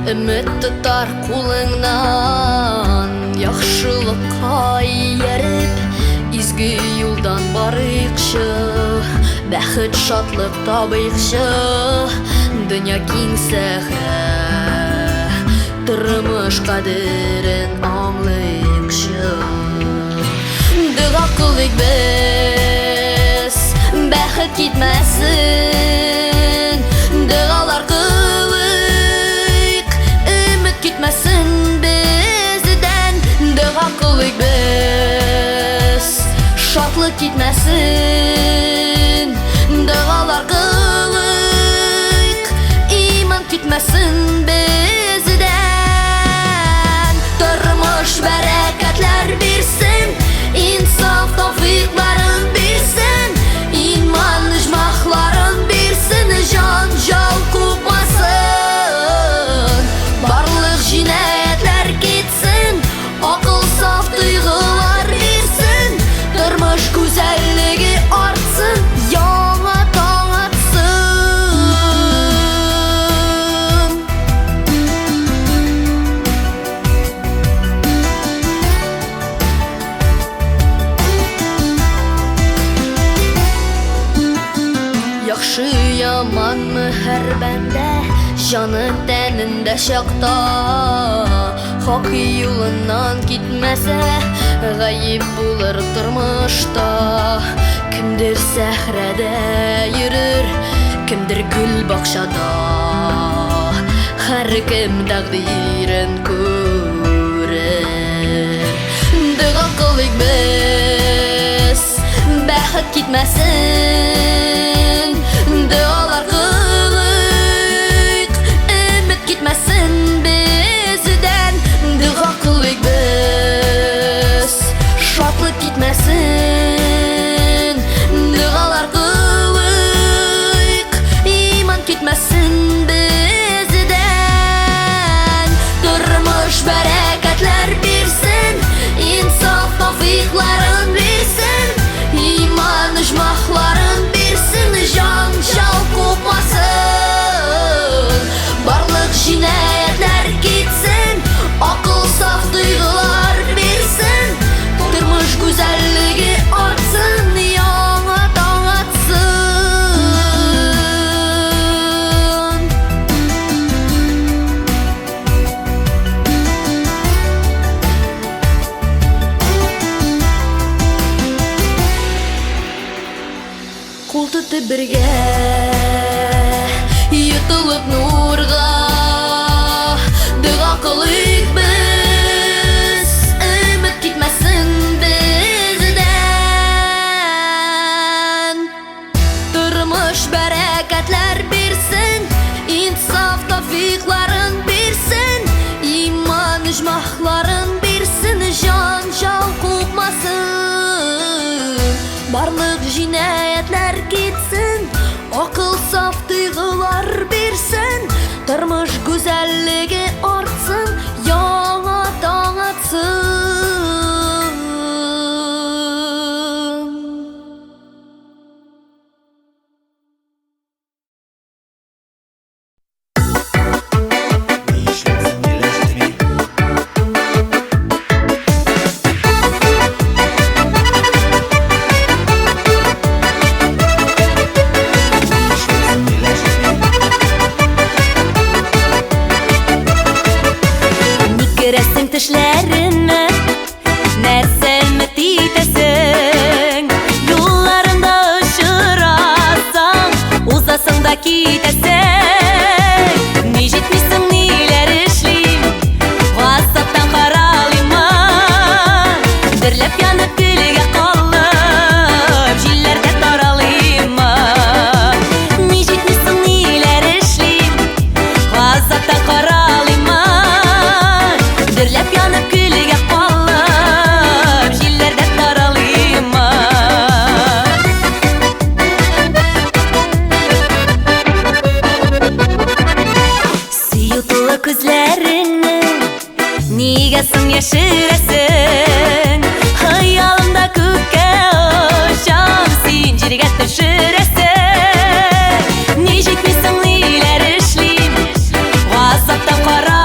Өмет тотар кулыңнан, яхшылыкка ияреп, изге юлдан барыйкчы, бәхет, шатлык табыйкчы. Дөнья киң сәхрә, тормыш кадерен аңлыйкчы. Дога кылыйк без, бәхет китмәсен. Догалар кылыйк, өмет китмәсен бездән. Дога кылыйк без, шатлык китмәсен. Догалар кылыйк, иман китмәсен бездән. Тормыш бәрәкәтләр бирсен, инсаф тәүфыйкларын бирсен, иман оҗмахларын бирсен, җан-җал купмасын. Барлык җинаятьләр китсен, акыл саф тойгылар бирсен, тормыш гүзәллеге артсын, яңа таң атсын. Яхшы яманмы һәр бәндә җаны тәнендә чакта, хак юлыннан китмәсә, гаеп булыр тормышта. Кемдер сәхрәдә йөрер, кемдер гөл бакчада, һәркем тәкъдирен күрер. Дога кылыйк без, бәхет китмәсен. Догалар кылыйк, өмет китмәсен бездән. Дога кылыйк без, шатлык китмәсен. Догалар кылыйк, иман китмәсен бездән. Тормыш бәрәкәтләр бирсен, инсаф тәүфыйкларын бирсен, иман оҗмахларын бирсен, җан-җал купмасын. Барлык җинаятьләр китсен, акыл саф тойгылар бирсен, тормыш гүзәллеге артсын, яңа таң атсын. Кул тотып бергә, йотылып нурга, дога кылыйк без, өмет китмәсен бездән. Тормыш бәрәкәтләр бирсен, инсаф тәүфыйкларын бирсен, иман оҗмахларын бирсен, җан-җал купмасын. Барлык җинаятьләр китсен, акыл саф тойгылар бирсен, тормыш гүзәллеге артсын, яңа таң атсын. Нишләтсең, ниләр җитми? Нишләтсең, ниләр җитми? Ник керәсең төшләремә, нәрсә өмет итәсең? Юлларында очрасаң, узасың да китәсең. Ни җитмисең, ниләр эшлим, газаптан каралыймы? Дөрләп янып көлгә калып, җилләрдә таралыймы? Ни җитмисең, ниләр эшлим, газаптан каралыймы? Дөрләп янып көлгә калып, җилләрдә таралыймы? Сөю тулы күзләреңне нигә соң яшерәсең? Хыялымда күккә очам, син җиргә төшерәсең. Ни җитми соң, ниләр эшлим, газаптан кара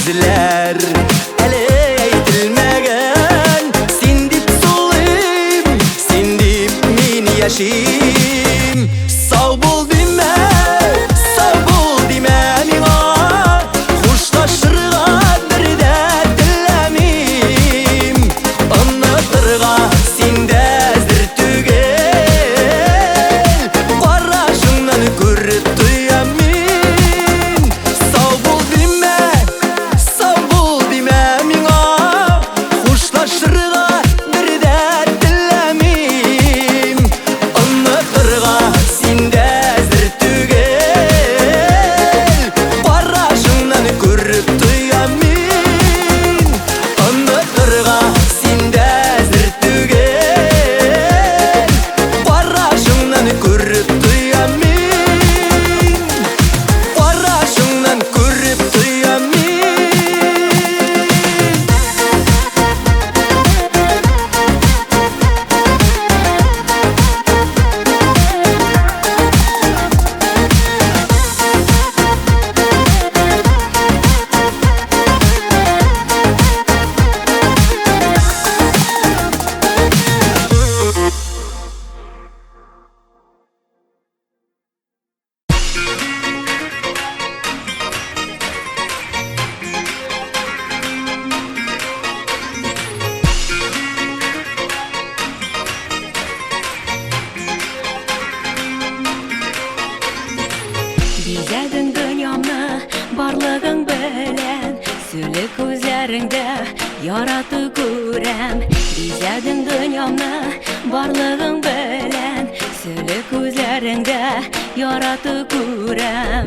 сүзләр әле әйтелмәгән. Син дип сулыйм, син дип мин яшим. Сау бул димә, сау бул димә миңа, хушлашырга бер дә теләмим. Онытырга син дә әзер түгел, карашыңнан күреп тоям мин. Сау бул димә, сау бул димә миңа, хушлашырга бер дә теләмим. Онытырга син дә әзер түгел, карашыңнан күреп тоям мин. Онытырга син дә әзер түгел, карашыңнан күреп тоям мин. Карашыңнан күреп тоям мин. Бизәдең дөньямны барлыгың белән, Сүле күзләреңдә ярату күрәм. Бизәдең дөньямны барлыгың белән, Сүле күзләреңдә ярату күрәм.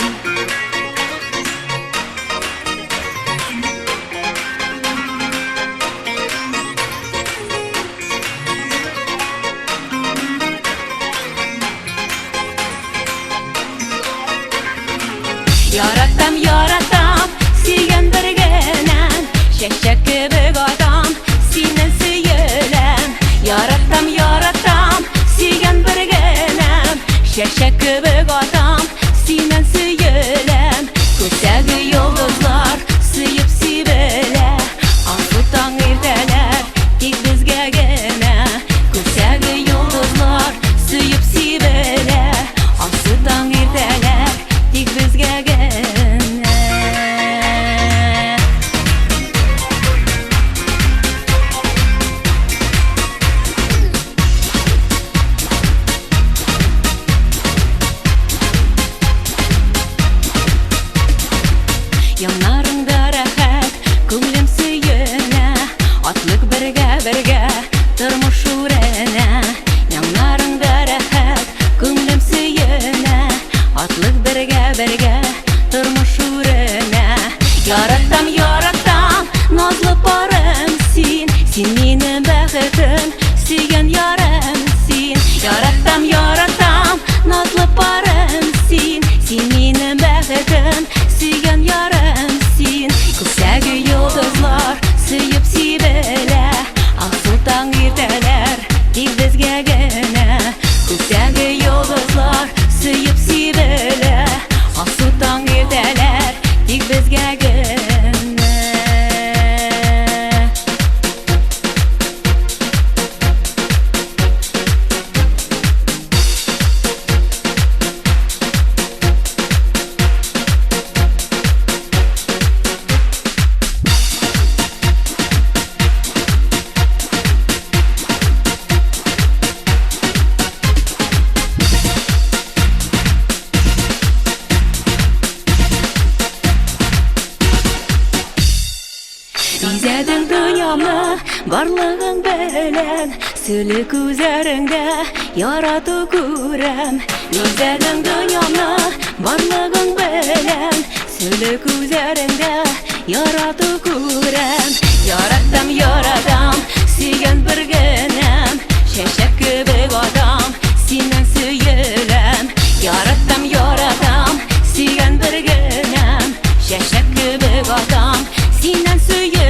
Яратам, яратам, сөйгән бер генәм, Чәчәк кебек атам, синнән сөеләм. Яратам, яратам, сөйгән бер генәм, Чәчәк кебек атам, синнән сөеләм. Күктәге йолдызлар сөеп сибелә, Алсу таң иртәләр тик безгә генә. Күктәге йолдызлар сөеп сибелә, Алсу таң иртәләр тик безгә генә. Яннарыңда рәхәт, күңелем сөенә, Атлык бергә-бергә тормыш үренә. Яннарыңда рәхәт, күңелем сөенә, Атлык бергә-бергә тормыш үренә. Яратам, яратам, назлы парым син, Син минем бәхетем, сөйгән ярым син. Яратам, яратам, назлы парым син, Син минем бәхетем, сөйгән ярым син. Күктәге йолдызлар сөеп сибелә, Алсу таң иртәләр тик безгә генә. Күктәге йолдызлар сөеп сибелә, Алсу таң иртәләр тик безгә генә. Бизәдең дөньямны барлыгың белән, Сүле күзләреңдә ярату күрәм. Бизәдең дөньямны барлыгың белән, Сүле күзләреңдә ярату күрәм. Яратам, яратам, сөйгән бер генәм, Чәчәк кебек атам, синнән сөеләм. Яратам, яратам, сөйгән бер генәм, Чәчәк кебек атам, синнән сөеләм.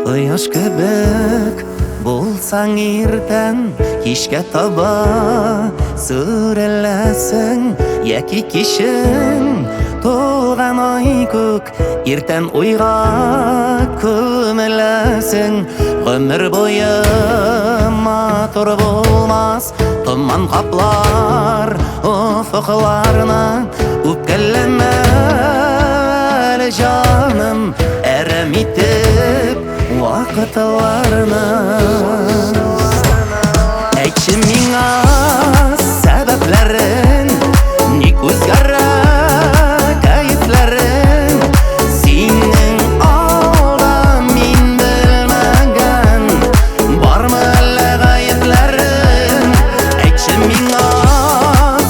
Кояш кебек булсаң иртән, кичкә таба сүреләсең, яки кичен тулган ай күк, иртән уйга күмеләсең. Гомер буе матур булмас, томан каплар офыкларны. Үпкәләмә әле, җаным, әрәм итеп вакытларны. Әйтче миңа сәбәпләрен, ник үзгәрә кәефләрең? Синең алда мин белмәгән бармы әллә гаепләрең? Әйтче миңа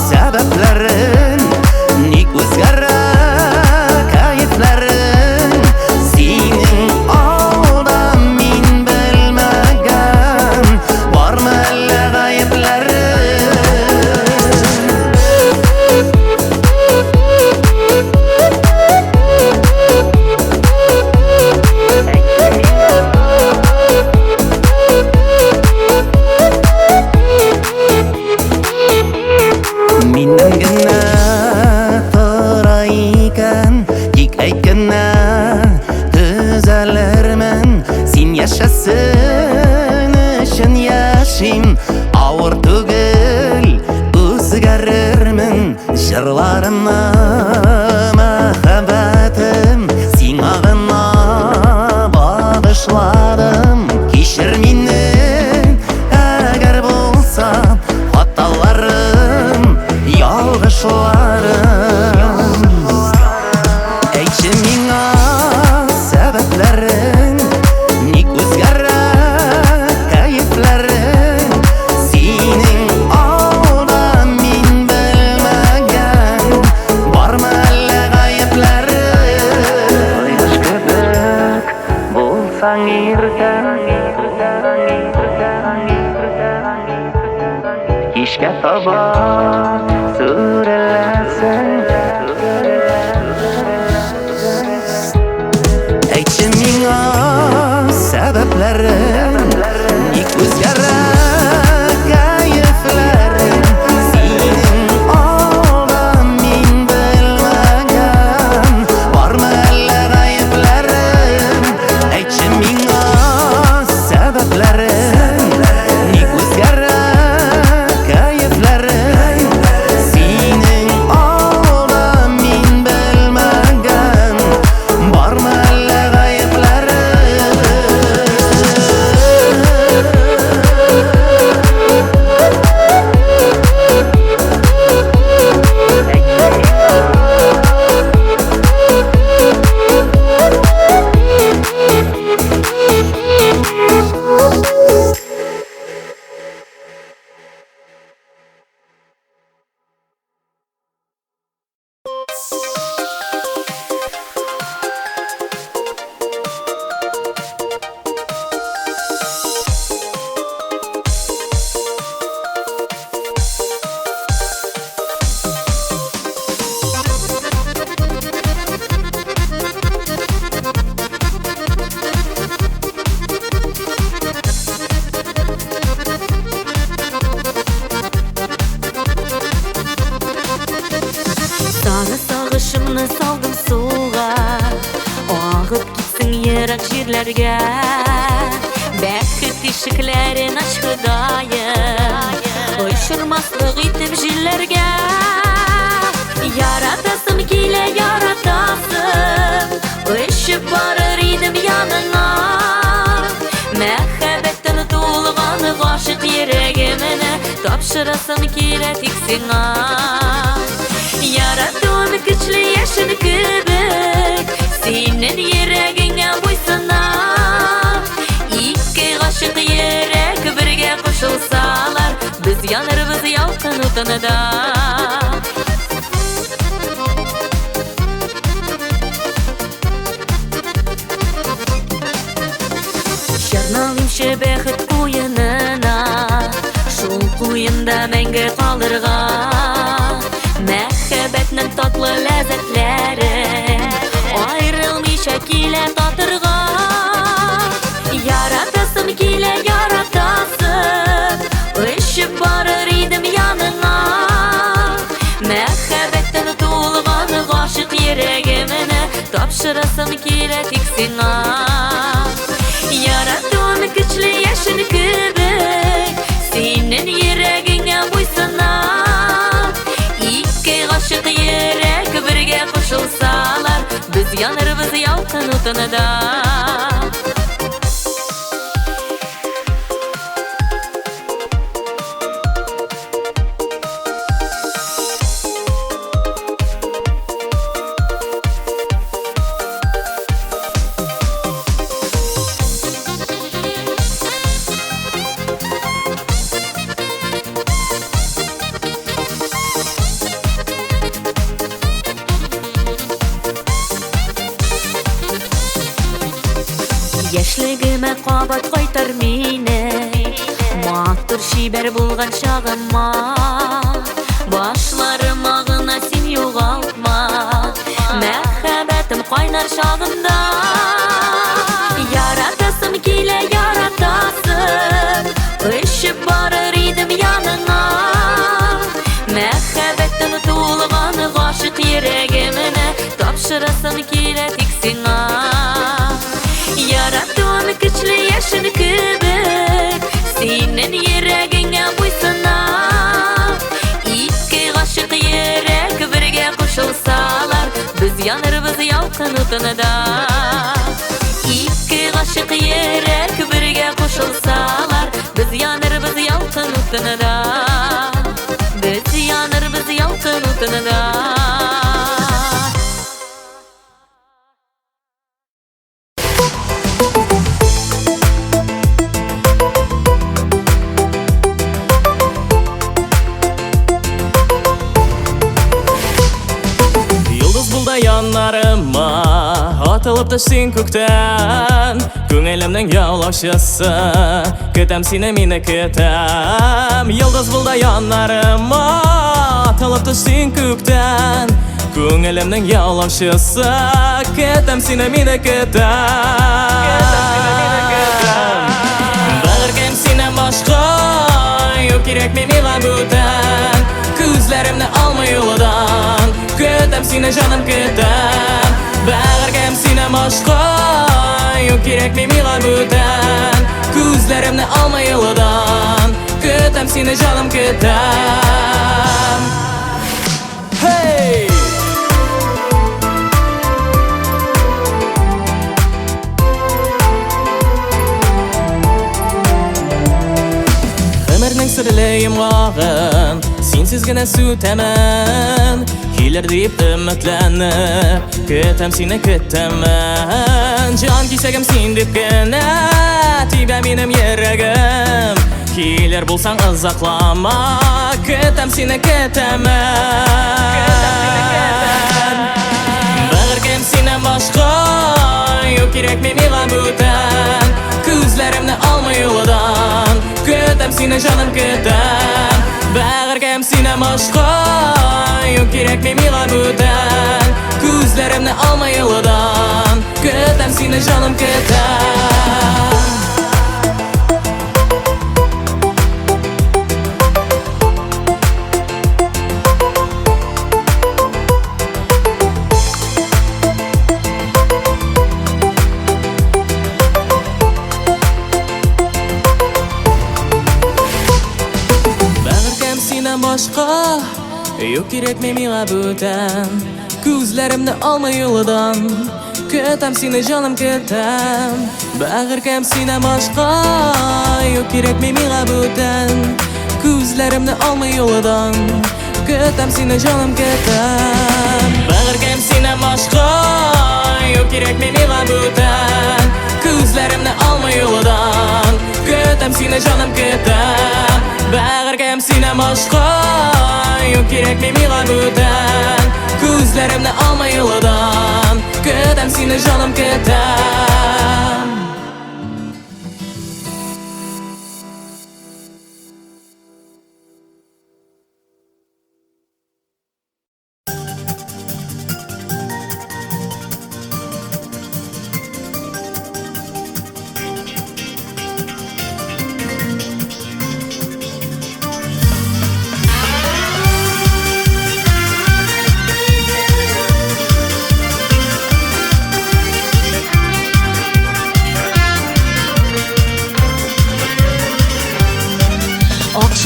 сәбәпләрен, ник үзгәрә кәефләрең? Синең алда мин белмәгән бармы әллә гаепләрең? Миннән генә тора икән, тик әйт кенә, төзәлермен. Син яшәсен өчен яшим, авыр түгел, үзгәрермен. Җырларымны, мәхәббәтем, сиңа гына багышладым. Кичер мине, әгәр булса хаталарым, ялгышларым. Әйтче миңа сәбәпләрен, ник үзгәрә кәефләрең? Синең алда мин белмәгән бармы әллә гаепләрең? Кояш кебек булсаң иртән, кичкә таба сүреләсең. Әйтче миңа сәбәпләрен, ник үзгәрә кәефләрең? Синең алда мин белмәгән бармы әллә гаепләрең? Әйтче миңа сәбәпләрен, ник үзгәрә кәефләрең? Синең алда мин белмәгән бармы әллә гаепләрең? Сары сагышымны салдым суга, Агып китсен ерак җирләргә. Бәхет ишекләрен ач, Ходаем, Очырмаслык итеп җилләргә. Яратасым килә, яратасым, Очып барыр идем яныңа. Мәхәббәттән тулган гашык йөрәгемне Тапшырасым килә тик сиңа. Яратуым көчле яшен кебек, Синең йөрәгеңә буйсына. Ике гашык йөрәк бергә кушылсалар, Без янырбыз ялкын утында. Чорналыймчы бәхет куенына, Шул куенда мәңге калырга. Мәхәббәтнең татлы ләззәтләрен Аерылмыйча килә татырга. Мәхәббәттән тулган гашык йөрәгемне тапшырасым килә тик сиңа. Яратуым көчле яшен кебек, синең йөрәгеңә буйсына. Ике гашык йөрәк бергә кушылсалар, без янырбыз ялкын утында. Яшьлегемә кабат кайтар мине, матур чибәр булган чагыма. Башларыма гына син югалтма, мәхәббәтем кайнар чагында. Яратасым килә, яратасым, очып барыр идем яныңа. Мәхәббәттән тулган гашык йөрәгемне тапшырасым килә тик сиңа. Яратуым көчле яшен кебек, синең йөрәгеңә буйсына. Ике гашык йөрәк бергә кушылсалар, без янырбыз ялкын утында. Ике гашык йөрәк бергә кушылсалар, без янырбыз ялкын утында. Без янырбыз ялкын утында. Яннарыма атылып төшсең күктән, күңелемнең яулаучысы, көтәм сине, мине көтәм. Йолдыз бул да яннарыма атылып төшсең күктән, күңелемнең яулаучысы, көтәм сине, мине көтәм. Бәгырькәем синнән башка юк кирәкми миңа бүтән, күзләремне алмый юлдан, көтәм сине, җаным, көтәм. Бәгырькәем синнән башка юк кирәкми миңа бүтән, күзләремне алмый юлдан, көтәм сине, җаным, көтәм. Hey! Гомернең серле йомгагын синсез генә сүтәмен, килер дип өметләнеп, көтәм сине, көтәмен. Җан кисәгем син дип кенә тибә минем йөрәгем, килер булсаң озаклама, көтәм сине, көтәмен. Бәгырькәем синнән башка юк кирәкми миңа бүтән, күзләремне алмый юлдан, көтәм сине, җаным, көтәм. Бәгырькәем синнән башка юк кирәкми миңа бүтән, күзләремне алмый юлдан, көтәм сине, җаным, көтәм. Бәгырькәем синнән башка юк кирәкми миңа бүтән, күзләремне алмый юлдан, көтәм сине, җаным, көтәм. Бәгырькәем синнән башка юк кирәкми миңа бүтән, күзләремне алмый юлдан, көтәм сине, җаным, көтәм. Бәгырькәем синнән башка юк кирәкми миңа бүтән, күзләремне алмый юлдан, көтәм сине, җаным, көтәм. Бәгырькәем синнән башка юк кирәкми миңа бүтән, күзләремне алмый юлдан, көтәм сине, җаным, көтәм.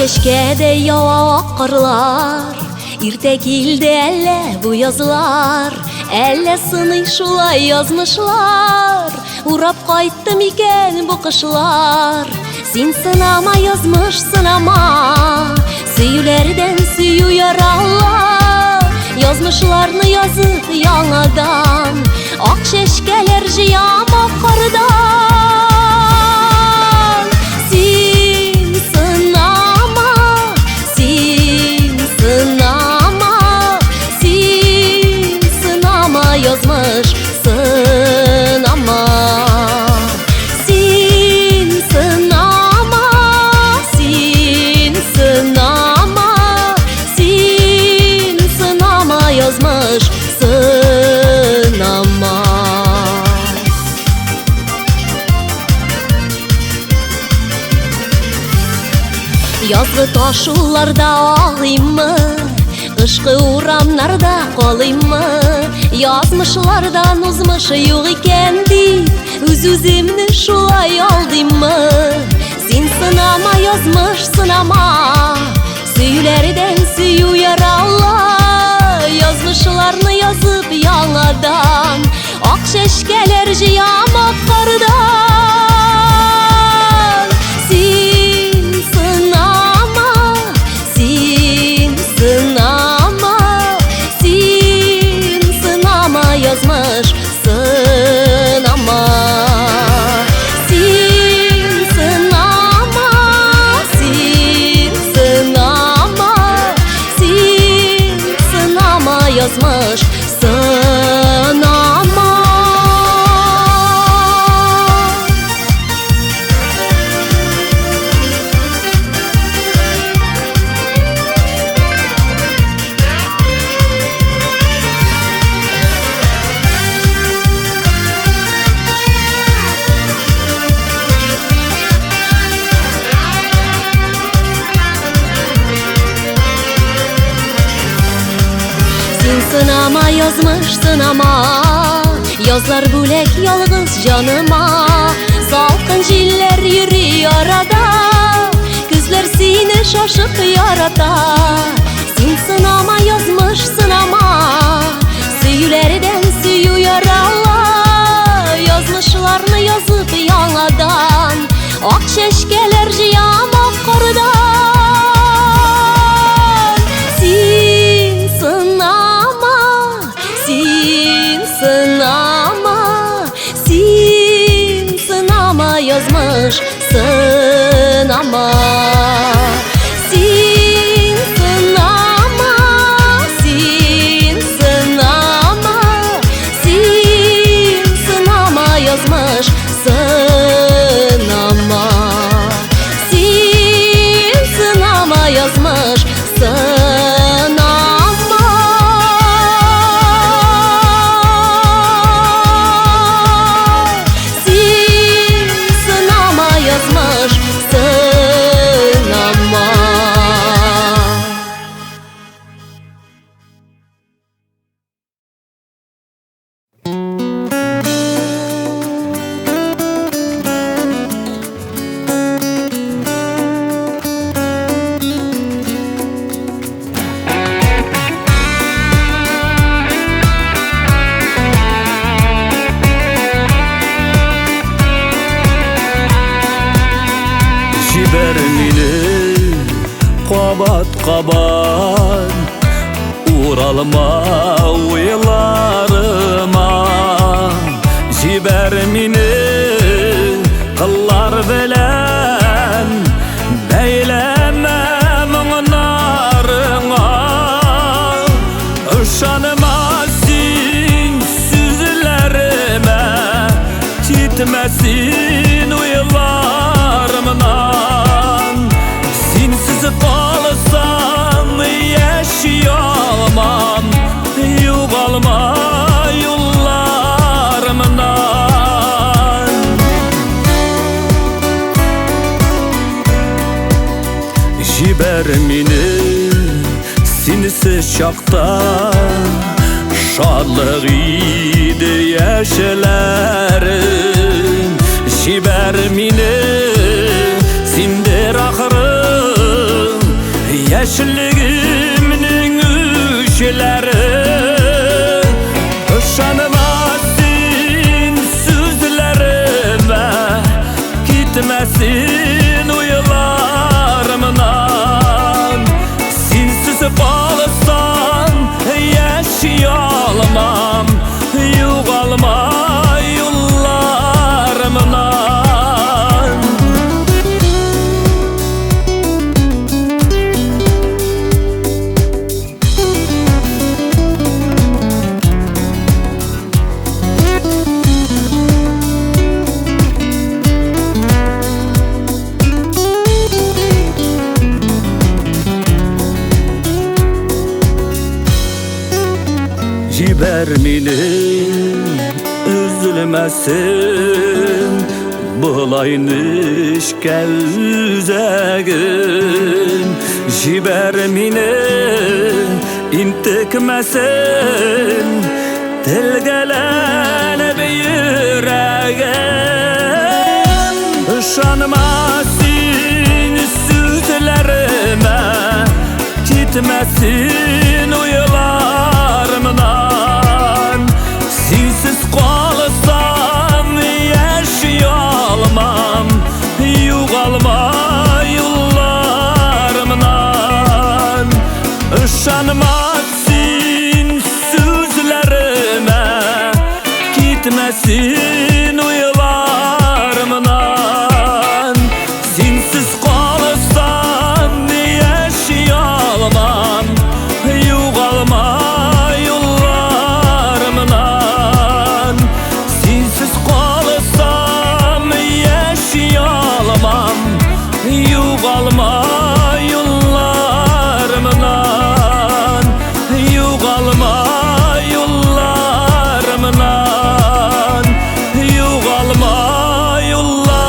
чәчкәдәй ява ак карлар. Иртә килде әллә бу язлар, әллә сыный шулай язмышлар. Урап кайтты микән бу кышлар? Син сынама, язмыш, сынама. Сөюләрдән сөю ярала. Язмышларны язып яңадан, ак чәчкәләр җыям ак кардан. Син сынама, син сынама, син сынама, язмыш, сынама. Син сынама, син сынама, син сынама, язмыш, сынама. Язгы ташуларда агыйммы, кышкы урамнарда калыйммы? Язмышлардан узмыш юк икән дип, үз-үземне шулай алдыйммы? Син сынама, язмыш, сынама. Сөюләрдән сөю ярала. Язмышларны язып яңадан, ак чәчкәләр җыям ак кардан. Син сынама, син сынама, син сынама, язмыш, сынама. Син сынама, син сынама, син сынама, язмыш, сынама. Син сынама, язмыш, сынама. Язлар бүләк ялгыз җаныма. Салкын җилләр йөри арада, көзләр сине шашып ярата. Син сынама, язмыш, сынама. Сөюләрдән сөю ярала. Язмышларны язып яңадан, ак чәчкәләр җыям ак кардан. Син сынама, син сынама, син сынама, язмыш, сынама. Син сынама, син сынама, син сынама, язмыш, сынама. Син сынама, язмыш, сынама. Син сынама, язмыш, сынама. Җибәр мине кабат кабат Уралма уйларыма. Җибәр мине кыллар белән, бәйләмә моңнарыңа. Ышанма син сүзләремә, китмә син уйларымнан. Синсез калсам яши алмам, югалма юлларымнан. Җибәр мине синсез чакта, шатлык иде яшьләрем. Җибәр мине, синдер ахыры. Җибәр мине, өзелмәсен Болай нечкә үзәгем. Җибәр мине, интекмәсен Телгәләнеп йөрәгем. Ышанма син сүзләремә, Китмәсен уйларымнан. Синсез калсам яши алмам, Югалма юлларымнан. Ышанма син сүзләремә, Китмәсен уйларымнан. Синсез калсам яши алмам, Югалма юлларымнан. Синсез калсам яши алмам, Югалма юлларымнан. Югалма юлларымнан. Югалма юлларымнан.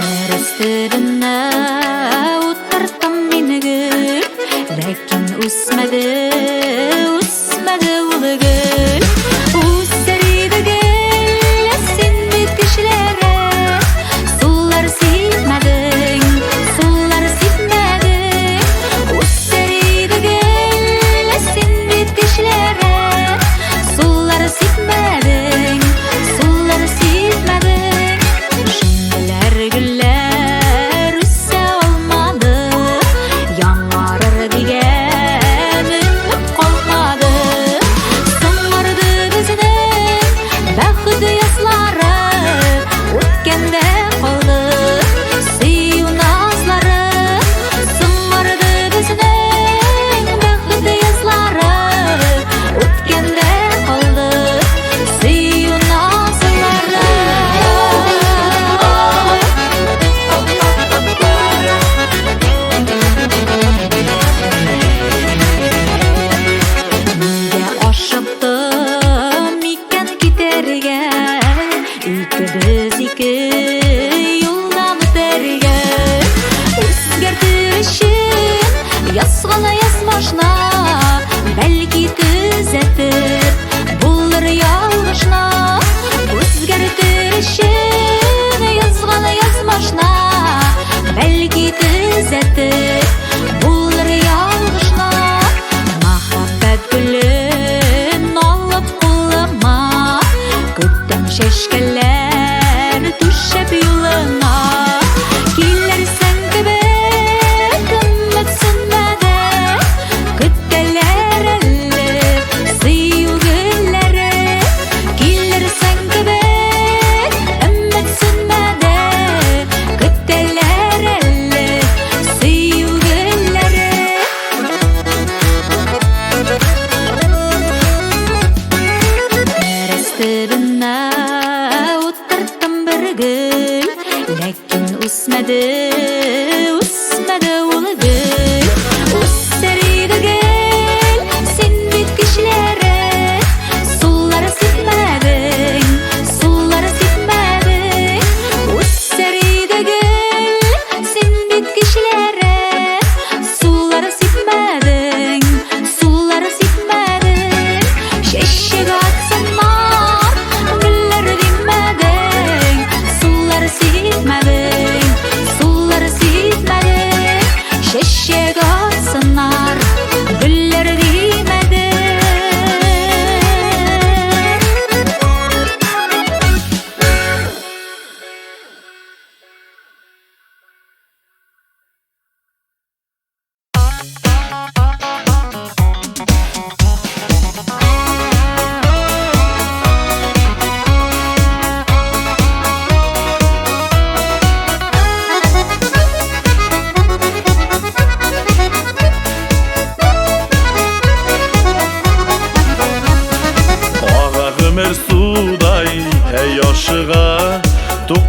Тәрәз төбенә утырттым мин гөл, ләкин үсмәде, үсмәде ул гөл. Үсәр иде гөл, син бит кешеләргә сулар сипмәдең, сулар сипмәдең. Үсәр иде гөл, син бит кешеләргә сулар сипмәдең, сулар сипмәдең. Шүмбеләр гөлләр үсә алмады, яңарыр дигән өмет калмады. Соңарды безнең бәхет язлары, үткәндә калды сөю назлары. Соңарды безнең бәхет язлары, үткәндә калды сөю назлары. Нигә ашыктым икән китәргә, икебез ике юлдан үтәргә. Үзгәртер өчен язган язмышны, бәлки төзәтеп булыр ялгышны. Үзгәртер өчен язган язмышны, бәлки төзәтеп булыр ялгышны. Мәхәббәт гөлен алып кулыма, көтәм чәчкәләр түшәп юлыңа. Килерсең кебек өмет сүнмәде, көтәләр әле сөю гөлләре. Килерсең кебек өмет сүнмәде, көтәләр әле сөю гөлләре.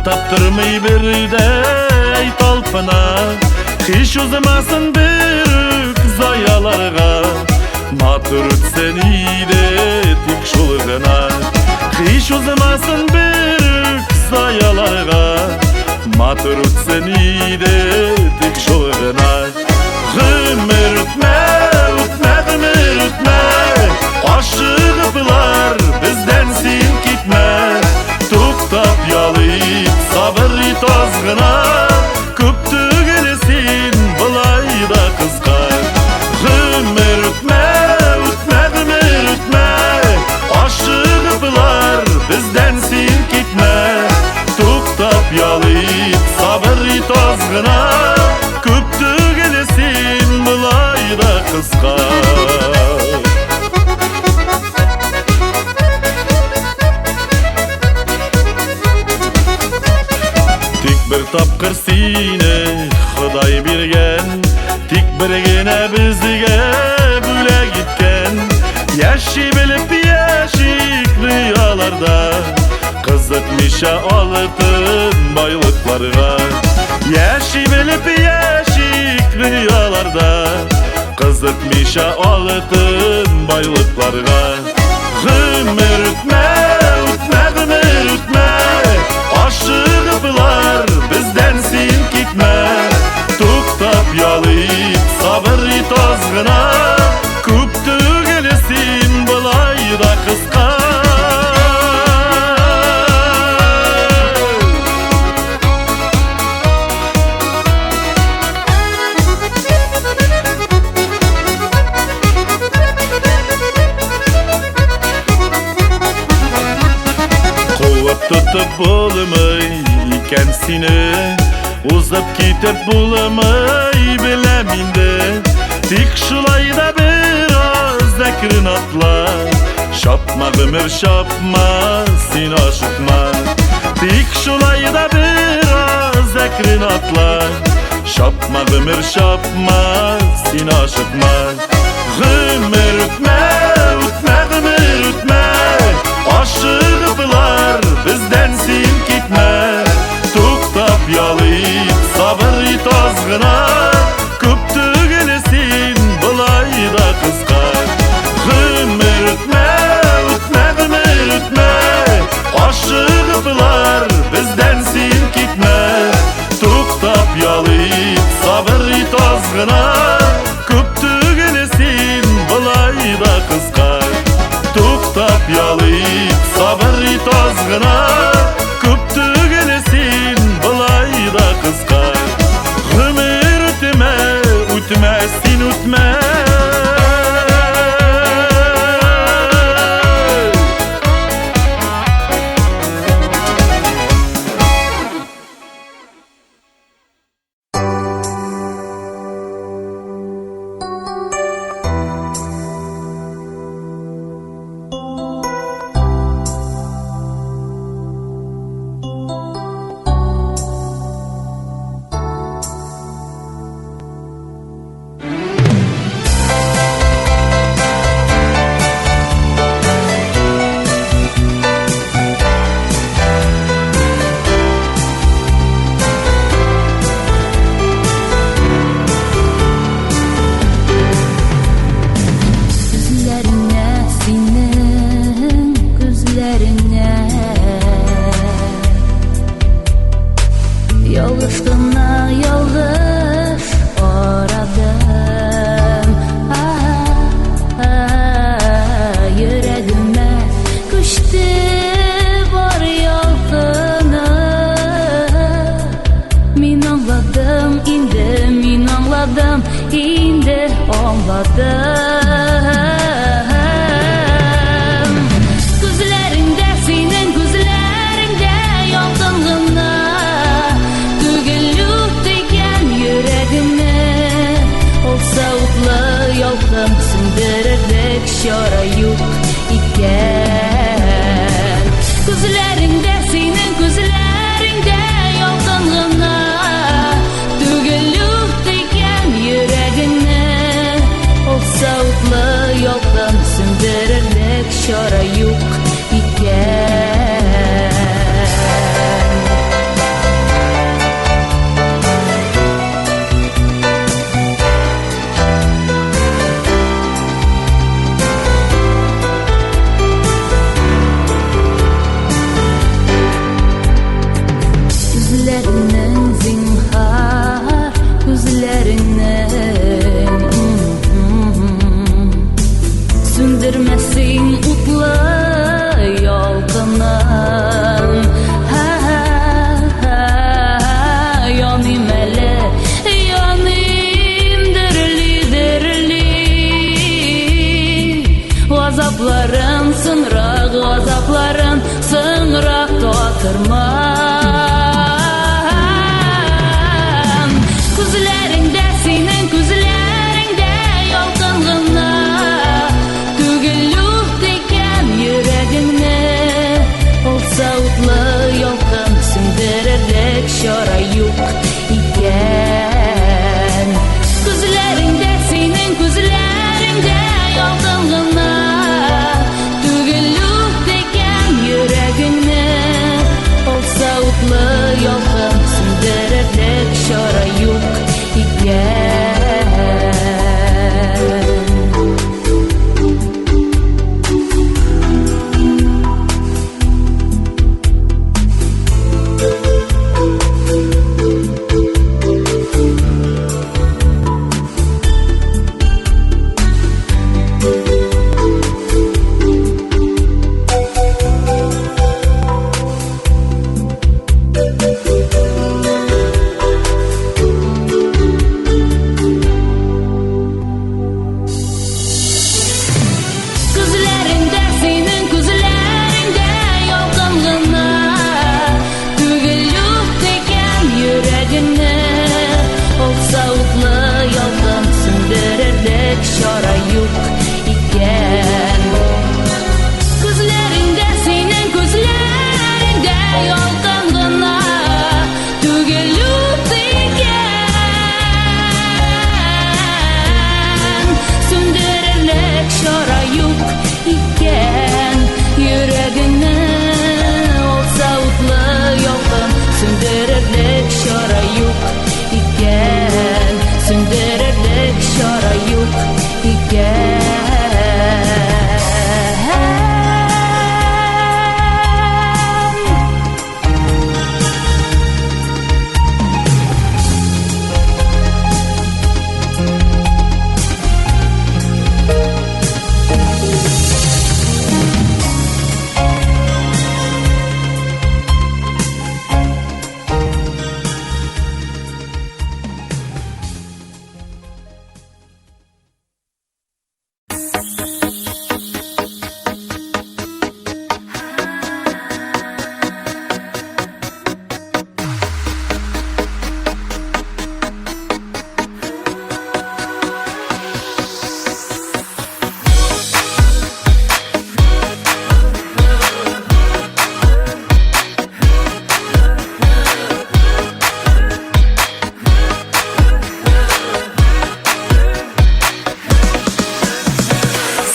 Туктап тормый бердәй талпына. Һич узмасын берүк заяларга. Матур үтсен иде тик шул гына. Һич узмасын берүк заяларга. Матур үтсен иде тик шул гына. Гомер үтмә, үтмә, гомер үтмә. Ашыгыплар бездән син китмә. Туктап ял ит, сабыр ит аз гына. Күп түгел син болай да кыска. Гомер үтмә, үтмә, гомер үтмә. Ашыгыплар бездән син китмә. Туктап ял ит, сабыр ит аз гына. Күп түгел син болай да кыска. Тик бер тапкыр сине Ходай биргән, тик бер генә безгә бүләк иткән. Яши белеп яшик дөньяларда, кызыкмыйча алтын байлыкларга. Яши белеп яшик дөньяларда, кызыкмыйча алтын байлыкларга. Гомер үтмә, үтмә, гомер үтмә. Ашыгыплар бездән син китмә. Туктап ял ит, сабыр ит аз гына. Күп түгел син болай да кыска. Куып тотып булмый икән сине, узып китеп булмый беләм инде. Тик шулай да бераз әкрен атла. Чапма, гомер, чапма, син ашыкма. Тик шулай да бераз әкрен атла. Чапма, гомер, чапма, син ашыкма. Гомер үтмә, үтмә, гомер үтмә. Ашыгыплар бездән син китмә. Туктап ял ит, сабыр ит аз гына. Күп түгел син болай да кыска. Гомер үтмә, үтмә, гомер үтмә. Ашыгыплар бездән син китмә. Туктап ял ит, сабыр ит аз гына. Күп түгел син болай да кыска. Туктап ял ит, сабыр ит аз гына. Күп түгел син болай да кыска. Гомер үтмә, үтмә, син үтмә. Күзләреңә синең, күзләреңә Ялгыш кына ялгыш карадым. Йөрәгемә күчте бар ялкыны. Мин аңладым инде, мин аңладым, инде аңладым. Күзләреңдә синең, күзләреңдә ялкын гына түгел, ут икән йөрәгемне. Ул сауытлы ялкын сүндерерлек чара юк икән. Күзләреңдә синең, күзләреңдә ялкын гына түгел, ут икән йөрәгеңне. Ул сауытлы ялкын сүндерерлек чара юк икән. Газапларын соңрак, газапларын соңрак татырман. Күзләреңдә синең күзләреңдә ялкын гына түгел ут икән йөрәгеңне. Алса утлы ялкын сүндерерлек чара юк икән. Күзләреңдә синең күзләреңдә ялкын гына түгел ут икән йөрәгеңне. Алса утлы ялкын сүндерерлек чара юк икән. Күзләреңдә синең күзләреңдә ялкын гына түгел ут икән йөрәгеңне. Алса утлы ялкын сүндерерлек чара юк икән. Күзләреңдә синең күзләреңдә ялкын гына түгел ут икән. Сүндерерлек чара юк икән. Йөрәгеңне алса утлы ялкын сүндерерлек чара юк икән. Сүндерерлек чара юк икән.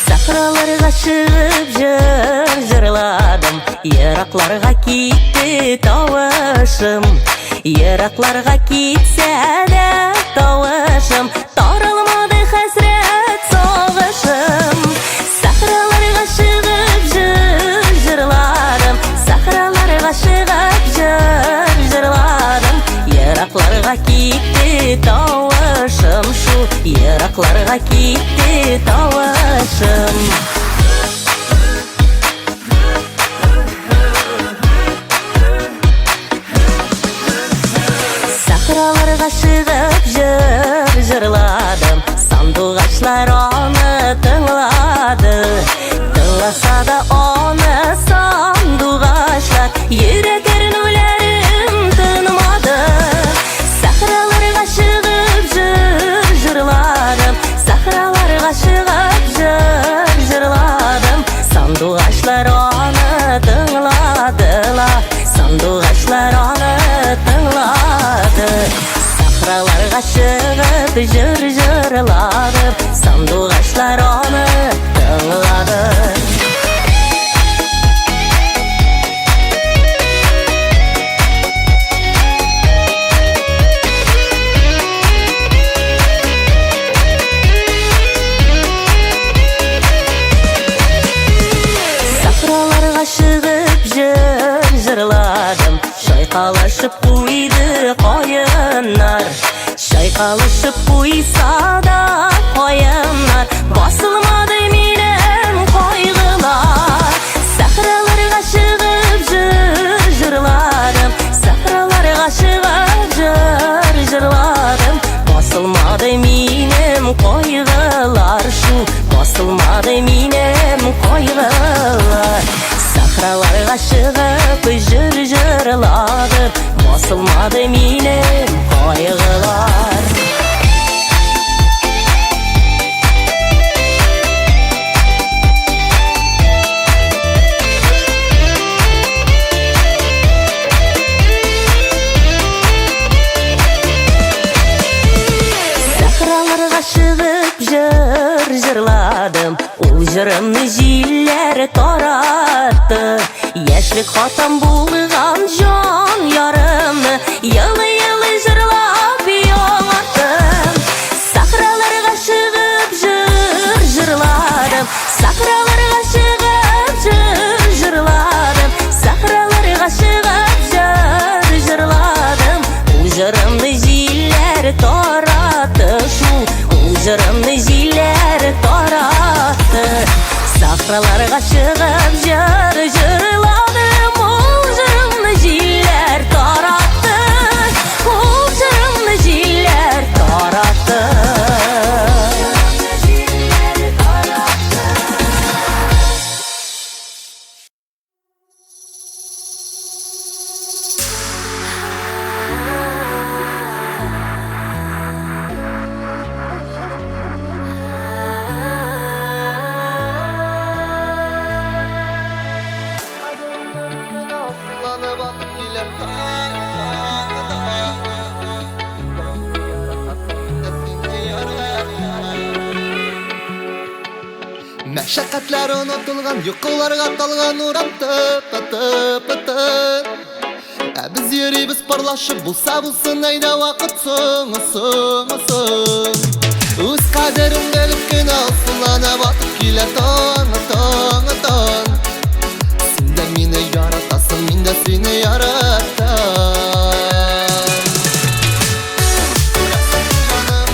Сахраларга чыгып җыр җырладым, Еракларга китте тавышым. Еракларга китсә дә тавышым, Таралмады хәсрәт сагышым. Сахраларга чыгып җыр җырладым, Сахраларга чыгып җыр җырладым. Еракларга китте тавышым шул, Еракларга китте тавышым. Сахраларга чыгып җыр җырладым, Сандугачлар аны тыңлады. Тыңласа да аны сандугачлар, Йөрәк әрнүләрем тынмады. Сахраларга чыгып җыр җырладым, Сахраларга чыгып җыр җырладым. Сандугачлар аны тыңладылар, Сандугачлар аны тыңлады. Сахраларга чыгып җыр җырладым, Сандугачлар аны тыңлады. Сахраларга чыгып җыр җырладым, Чайкалышып куйды каеннар. Чайкалышып куйса да каеннар, Басылмады минем кайгылар. Сахраларга чыгып җыр җырладым, Сахраларга чыгып җыр җырладым. Басылмады минем кайгылар шул, Басылмады минем кайгылар. Сахраларга чыгып җыр җырладым, басылмады минем кайгылар. Сахраларга чыгып җыр җырладым, ул җырымны җилләр таратты. Яшьлек хатам булган җан ярымны елый-елый җырлап яңарттым. Сахраларга чыгып җыр җырладым, сахраларга чыгып җыр җырладым, сахраларга чыгып җыр җырладым. Ул җырымны җилләр таратты шул, ул җырымны җилләр таратты. Сахраларга чыгып җыр җырладым, ул җырымны җилләр таратты, ул җырымны җилләр таратты. Мәшәкатьләр онытылган, йокыларга талган урам тып-тып-тып. Ә без йөрибез парлашып, булса булсын, әйдә вакыт соң, соң, соң. Үз кадерен белеп кенә асыллана батып килә таң, таң, таң. Син дә мине яратасың, мин дә сине яратам. Күрәсең, җаным,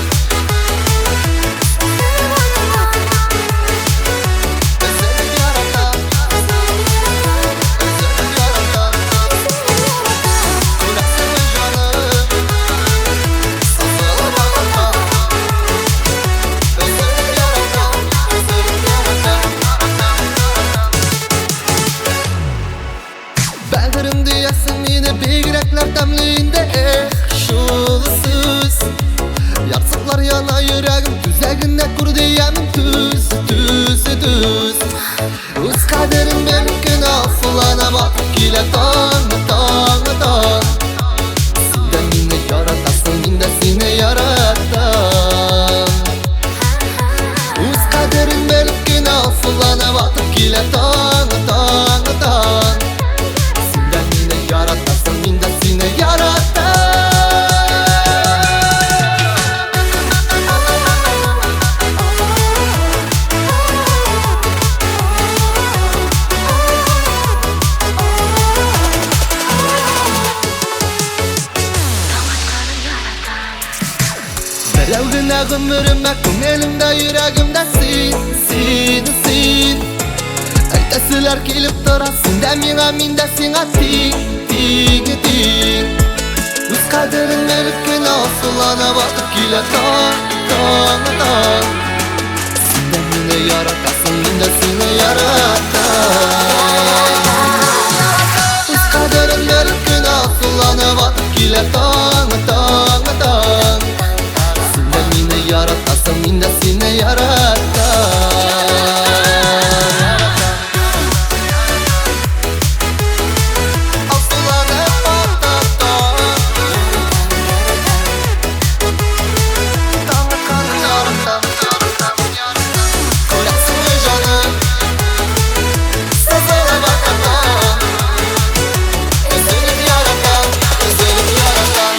өзелеп яратам, өзелеп яратам. Күрәсең, җаным, сызылып ата. Өзелеп яратам, өзелеп яратам. Бәгырем диясең мине бигрәкләр тәмле инде, эх, шул сүз. Ярсыклар яна йөрәгем, түзәгенә күр диямен, түз, түз, түз. Үз кадерен белеп кенә асыллана батып килә таң, таң, таң. Син дә мине яратасың, мин дә сине яратам. Үз кадерен белеп кенә асыллана батып килә таң, таң, таң. Син дә мине яратасың, мин дә сине яратам. Берәү генә гомеремә, күңелемдә, йөрәгемдә син, син, син. Әйтәселәр килеп тора, син дә миңа, мин дә сиңа тиң, тиң, тиң. Үз кадерен белеп кенә асыллана батып килә таң, таң, таң. Син дә мине яратасың, мин дә сине яратам. Үз кадерен белеп кенә асыллана батып килә таң, таң, таң. Син дә мине яратасың, мин дә сине яратам. Асылланып ата таң. Таң атканын яратам, күрәсеңме, җаным, сызылып ата таң. Өзелеп яратам, өзелеп яратам.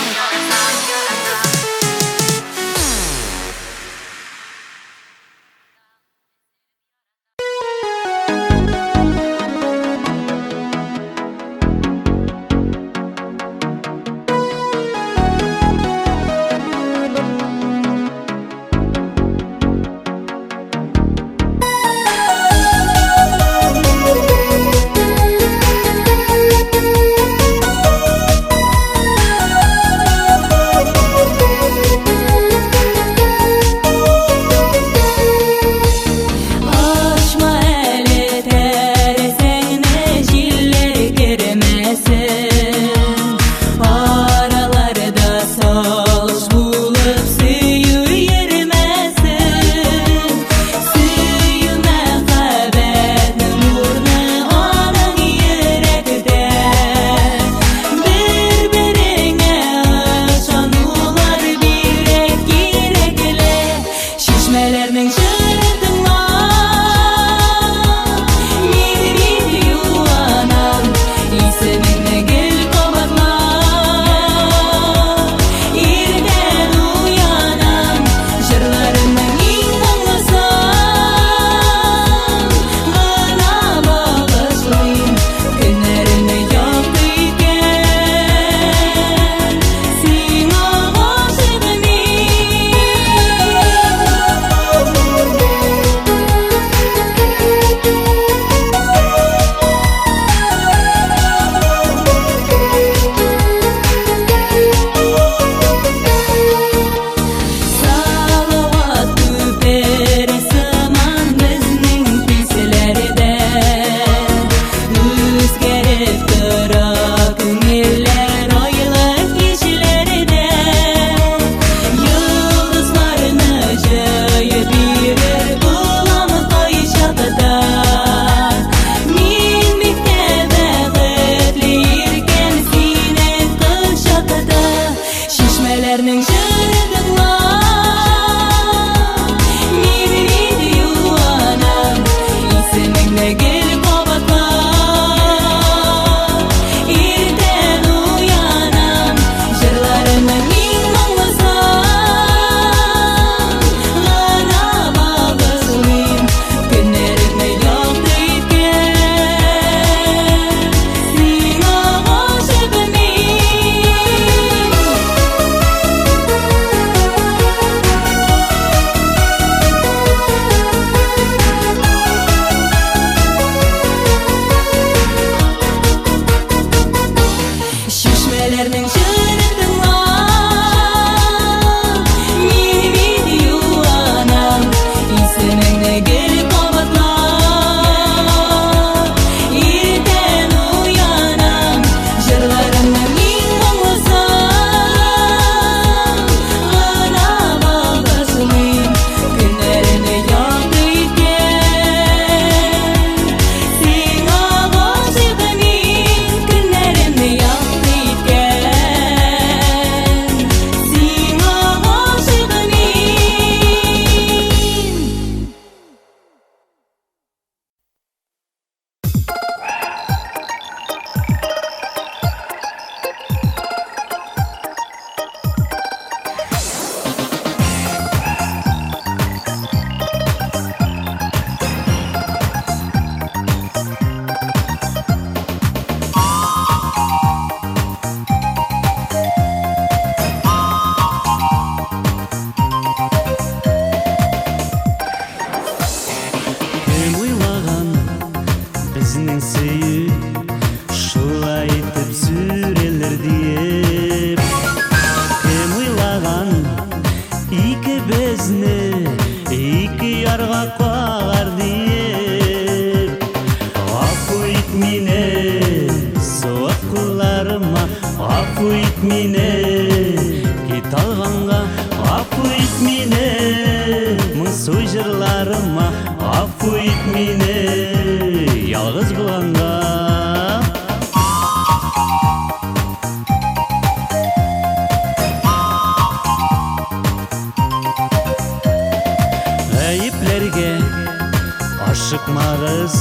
Ашыкмагыз,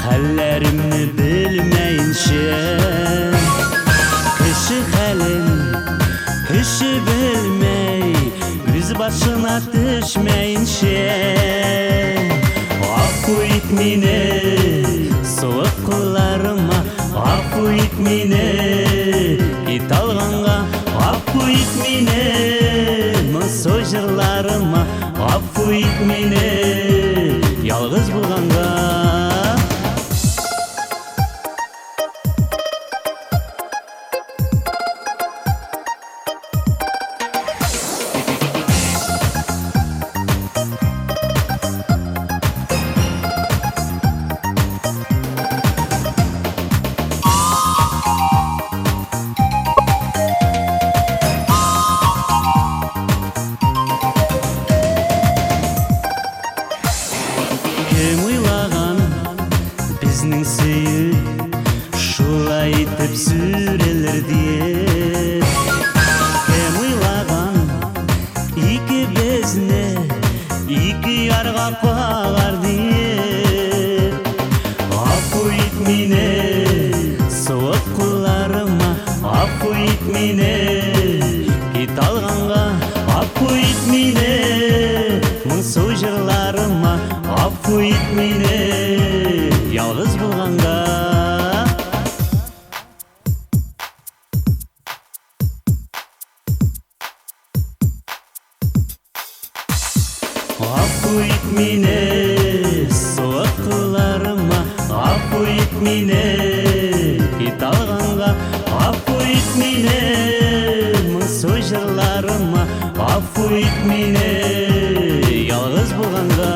хәлләремне белмәенчә. Кеше хәлен кеше белмәй, үз башына төшмәенчә. Гафу ит мине, суык кулларыма, гафу ит мине, кит алганга, гафу ит мине, моңсу җырларыма, гафу ит мине, ялгыз булганга. Кем уйлаган безнең сөю шулай итеп сүрелер диеп? Кем уйлаган икебезне ике ярга кагар диеп? Гафу ит мине, суык кулларыма, гафу ит мине, кит алганга, гафу ит мине, моңсу җырларыма, гафу ит мине, ялгыз булганга. Гафу ит мине, суык кулларыма, гафу ит мине, кит алганга, гафу ит мине, моңсу җырларыма, гафу ит мине, ялгыз булганга.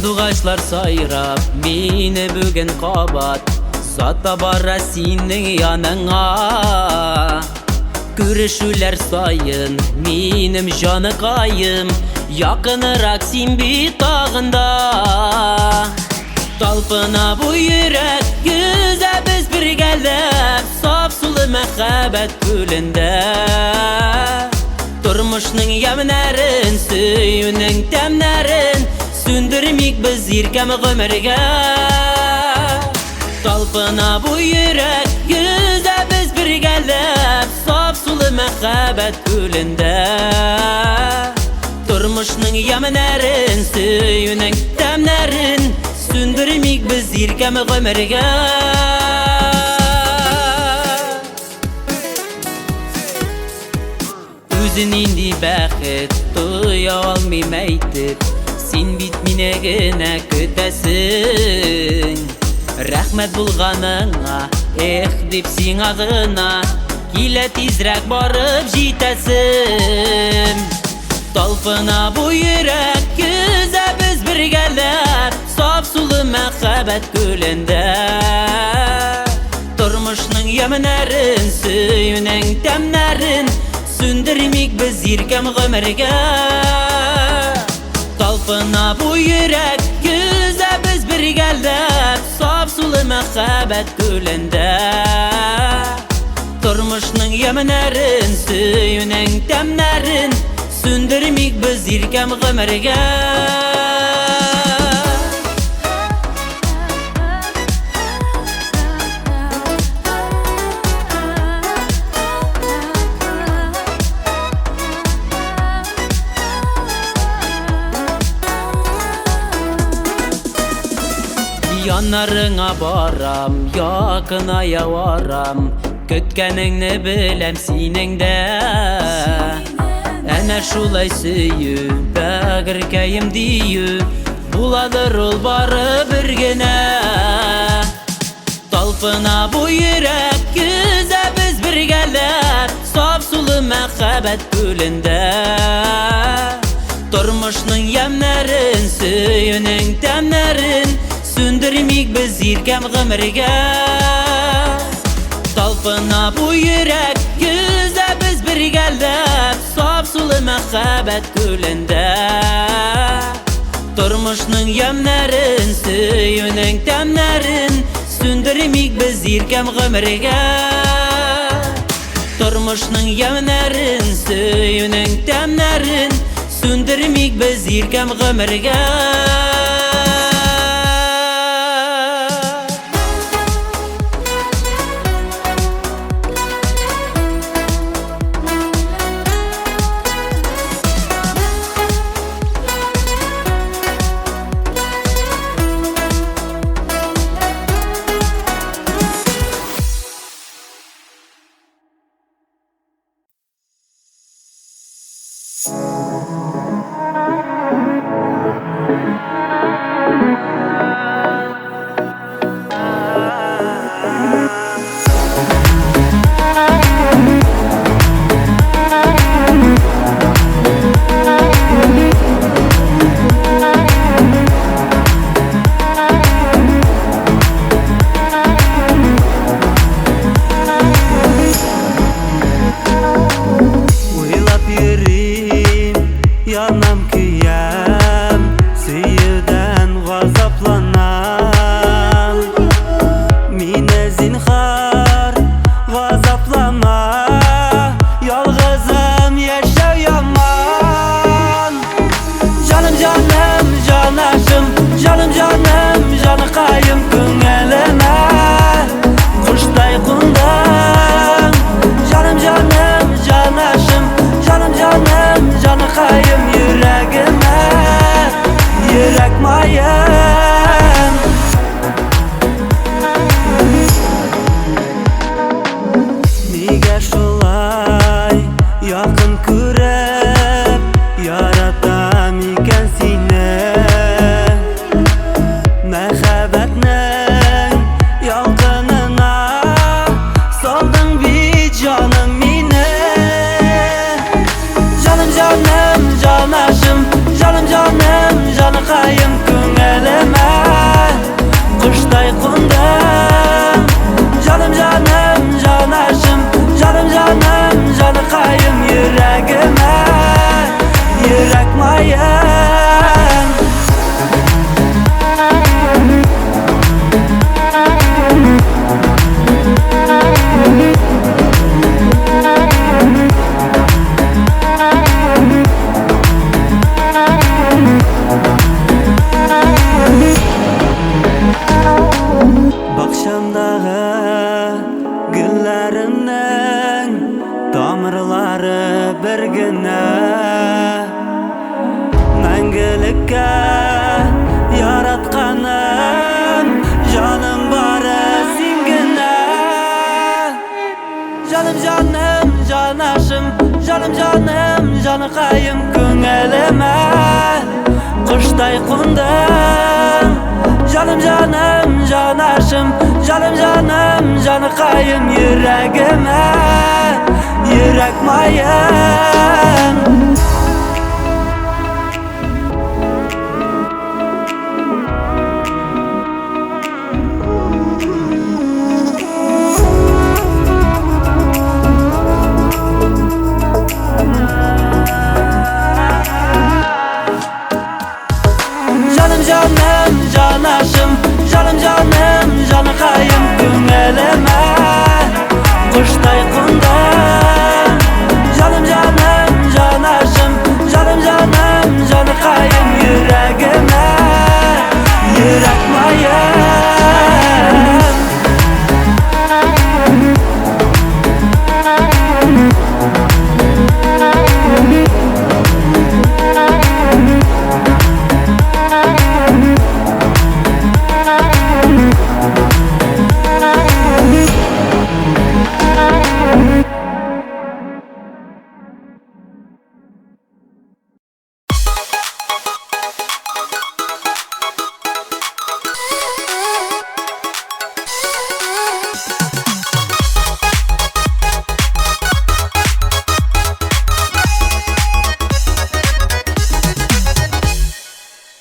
Сандугачлар сайрап, мине бүген кабат Сата бара синең яныңа. Күрешүләр саен минем җаныкаем, якынрак син бит тагын да. Талпына бу йөрәк, йөзәбез бергәләп, саф сулы мәхәббәт күлендә. Тормышның ямнәрен, сөюнең тәмнәрен сүндермик без иркәм гомергә. Талпына бу йөрәк, йөзәбез бергәләп, саф сулы мәхәббәт күлендә. Тормышның ямнәрен, сөюнең тәмнәрен сүндермик без иркәм гомергә. Үзе нинди бәхет, тоя алмыйм әйтеп, син бит мине генә көтәсең. Рәхмәт булганыңа, эх дип сиңа гына килә тизрәк барып җитәсем. Талпына бу йөрәк, йөзәбез бергәләп, саф сулы мәхәббәт күлендә. Тормышның ямнәрен, сөюнең тәмнәрен сүндермик без иркәм гомергә. Талпына бу йөрәк, йөзәбез бергәләп, саф сулы мәхәббәт күлендә. Тормышның ямнәрен, сөюнең тәмнәрен сүндермик без иркәм гомергә. Яннарыңа барам, якыная барам, көткәнеңне беләм синең дә. Әнә шулай сөю, бәгырькәем дию, буладыр ул бары бер генә. Талпына бу йөрәк, йөзәбез бергәләп, саф сулы мәхәббәт күлендә. Тормышның ямнәрен, сөюнең тәмнәрен сүндермик без иркәм гомергә. Талпына бу йөрәк, йөзәбез бергәләп, саф сулы мәхәббәт күлендә. Тормышның ямнәрен, сөюнең тәмнәрен сүндермик без иркәм гомергә. Тормышның ямнәрен, сөюнең тәмнәрен сүндермик без иркәм гомергә. Canım canım, canım canım, canı kayım. бер генә. Мәңгелеккә яратканым, җаным бары син генә. Җаным, җаным, җанашым, җаным, җаным, җаныкаем, күңелемә коштай кундың. Җаным, җаным, җанашым, җаным, җаным, җаныкаем, йөрәгемә йөрәк маем. Җаным, җаным, җанашым, җаным, җаным, җаныкаем, күңелемә коштай кундың. Җаным, җаным, җанашым, җаным, җаным, җаныкаем, йөрәгемә йөрәк маем.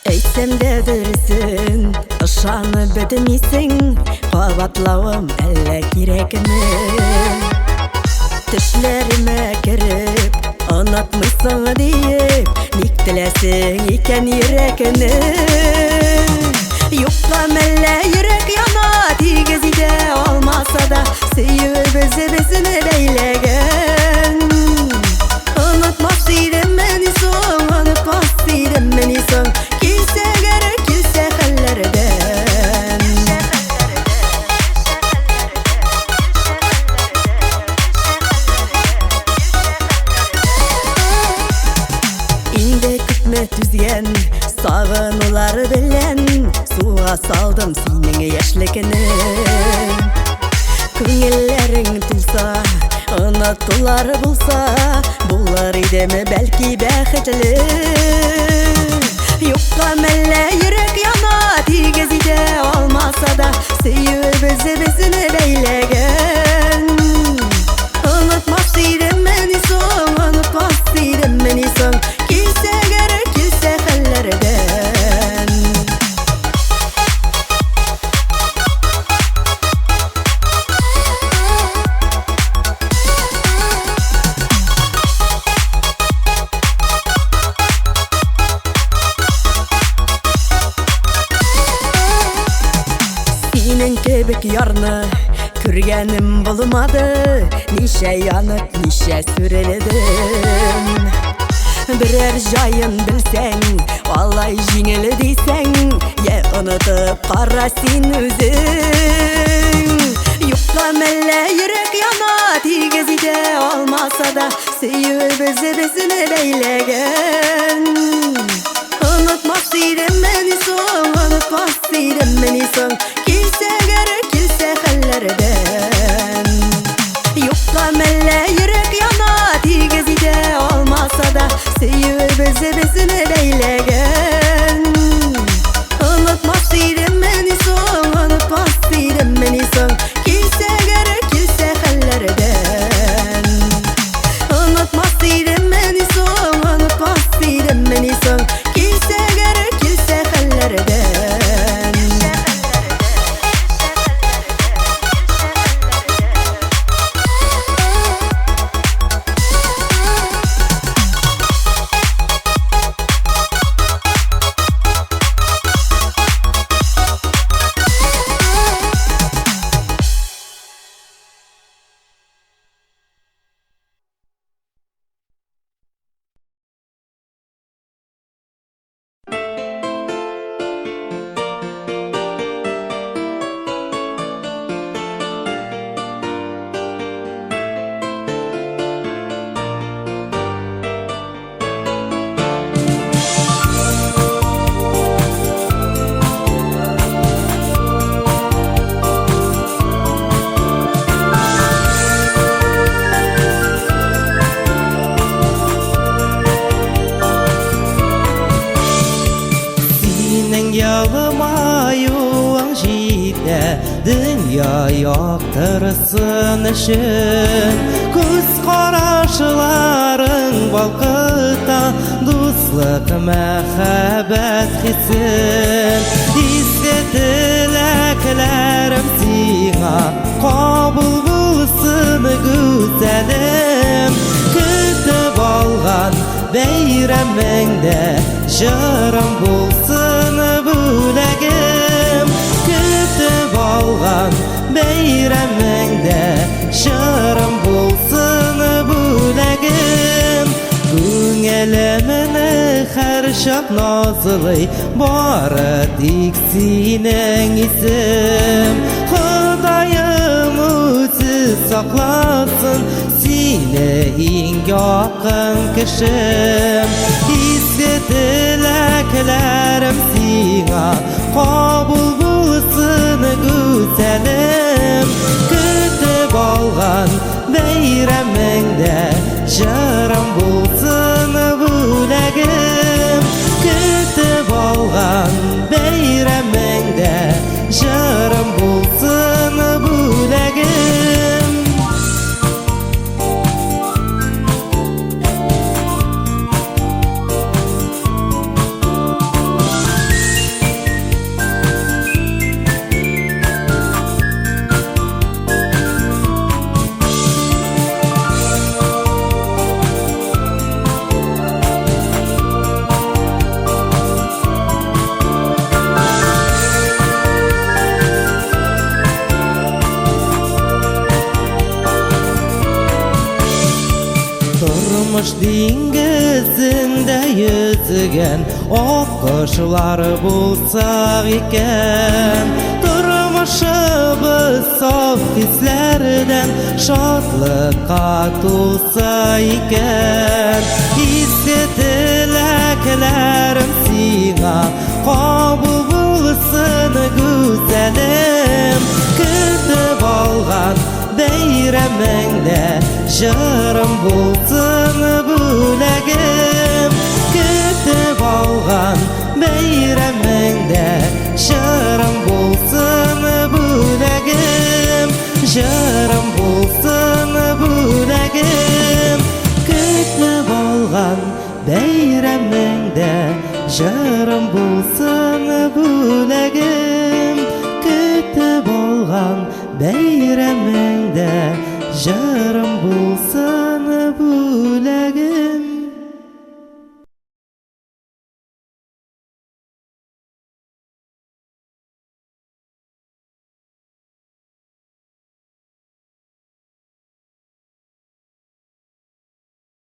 Әйтсәм дә дөресен, ышанып бетмисең, кабатлавым әллә кирәкме? Төшләремә кереп, онытмыйсың диеп, ник теләсең икән йөрәкне? Юкка мәллә йөрәк яна, тигез итә алмаса да, сөюебез безне бәйләгән. Онытмас идеммени соң, онытмас идеммени соң, килсә гәрә, килсә хәлләрдән. Инде күпме түзгән сагынулар белән, суга салдым синең яшьлекне. Күңелләрең тулса, онытулар булса, булыр идеме бәлки бәхетле? Юкка мәллә йөрәк яна, тигез итә алмаса да, сөюебез безне бәйләгән. Онытмас идеммени соң, онытмас идеммени соң, килсә гәрә, килсә хәлләрдән. Синең кебек ярны күргәнем булмады, ничә янып, ничә сүрелдем. Берәр җаен белсәң, алай җиңел дисәң, я онытып кара син үзең. Юкка мәллә йөрәк яна, тигез итә алмаса да, сөюебез безне бәйләгән. Онытмас идеммени соң, онытмас идеммени соң, килсә гәрә, килсә хәлләрдән. Юкка мәллә йөрәк яна, тигез итә алмаса да, сөюебез безне бәйләгән. Онытмас идеммени соң, онытмас идеммени соң, килсә гәрә, килсә хәлләрдән. Онытмас идеммени соң, онытмас идеммени соң, килсә гәрә, килсә хәлләрдән. Синең елмаюың җитә дөнья яктырсын өчен. Күз карашларың балкыта дуслык, мәхәббәт хисен. Изге теләкләрем сиңа кабул булсын, гүзәлем. Көтеп алган бәйрәмеңдә җырым булсын бүләгем. Көтеп алган бәйрәмеңдә җырым булсын бүләгем. Күңелемне һәр чак назлый бары тик синең исем. Ходаем үзе сакласын сине, иң якын кешем. Изге теләкләрем сиңа кабул булсын, гүзәлем. Көтеп алган бәйрәмеңдә җырым булсын бүләгем. Көтеп алган бәйрәмеңдә җырым булсын бүләгем. Тормыш диңгезендә йөзгән аккошлар булсак икән, тормышыбыз саф хисләрдән шатлыкка тулса икән. Изге теләкләрем сиңа кабул булсын, гүзәлем. Көтеп алган бәйрәмеңдә җырым булсын бүләгем. Көтеп алган бәйрәмеңдә җырым булсын бүләгем. Җырым булсын бүләгем. Көтеп алган бәйрәмеңдә җырым булсын бүләгем. Көтеп алган бәйрәмеңдә җырым булсын.